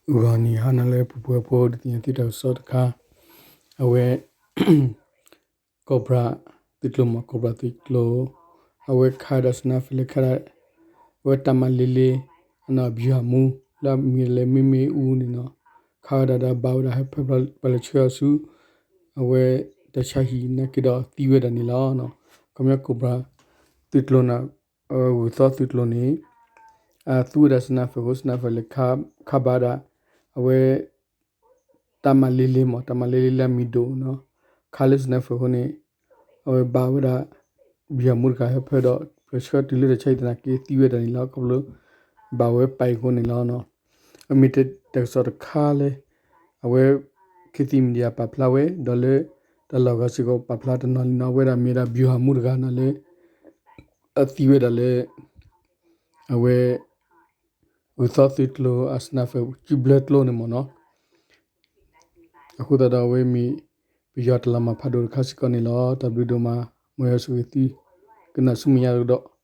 ဂီၤနံၤဟါနၤလၢပှဲၤပှဲၤဖိ ဒုးသ့ၣ်ညါသုတၢ်ကစီၣ်တခါ, အဝဲ Cobra သုးကျိၤမ့ၢ် Cobra သုးကျိၤ, အဝဲခးဝဲဒၣ် sniper လၢခးဒၣ် အဝဲတၢ်မၤလ့လ့ အနီၣ် ဗျူဟာမှူး လၢအမံၤလၢ မ့မ့ၣ်အူန့ၣ်နီၤ, ခးဝဲဒၣ်ဒီးဘၣ်ဝဲဒၣ်ဟၢဖၢ ပှၤလဲၤဆှၢအီၤဆူ အဝဲတၢ်ဆါဟံၣ်နာ်က့ဒီးသံဝဲဒၣ်န့ၣ်လီၤ. ခီပညီ Cobra သုးကျိၤန့ၣ် ဂုၢ်သီသုးကျိၤန့ၣ် အသူဝဲဒၣ် sniper အဃိ sniper လဲၤခးဘၣ်ဒၣ် အဝဲ တၢ်မၤလ့လ့မ့ၢ် တၢ်မၤလ့လ့လၢအမံၤဒိၣ်နီၤ, ခးလၢ sniper အဃိန့ၣ် အဝဲဘၣ်ဝဲဒၣ် ဗျူဟာမှူး တဂၤဟၢဖၢဒီး ပှၤဆှၢတုၤလၢတၢ်ဆါဟံၣ်သနာ်က့သံဝဲဒၣ်န့ၣ်လီၤ. ခီဖျိ ဘၣ်ဝဲပာ်အံၤအဃိန့ၣ်လီၤ. အမ့ၢ်တၢ်ကစီၣ်တခါလၢ အဝဲ ခေတ်သစ် Media ပာ်ဖျါဝဲ ဒီးလၢ တၢ်လီၢ်ဂၤစ့ၢ်ကီးပာ်ဖျါတနီၤလံနီၤ, အဝဲဒၣ်မ့ၢ်ဝဲဒၣ် ဗျူဟာမှူး တဂၤနီၤလၢ အသံဝဲဒၣ်လၢ အဝဲ ဂုၢ်သီသုးကျိၤအ sniper စုဘျၢကျိန့ၣ်မ့ၢ်နီၤ. အဃိသတးဒီးအဝဲမ့ၢ် ပယီၤတၢ်လီၤမၢ်ဖးဒိၣ်တခါစ့ၢ်ကီးန့ၣ်လီၤ. တၢ်ဘျုးဒိၣ်မး မ်ယွၤဆိၣ်ဂ့ၤသု ကနၣ်ဆူမဲာ်ညါကဒီး.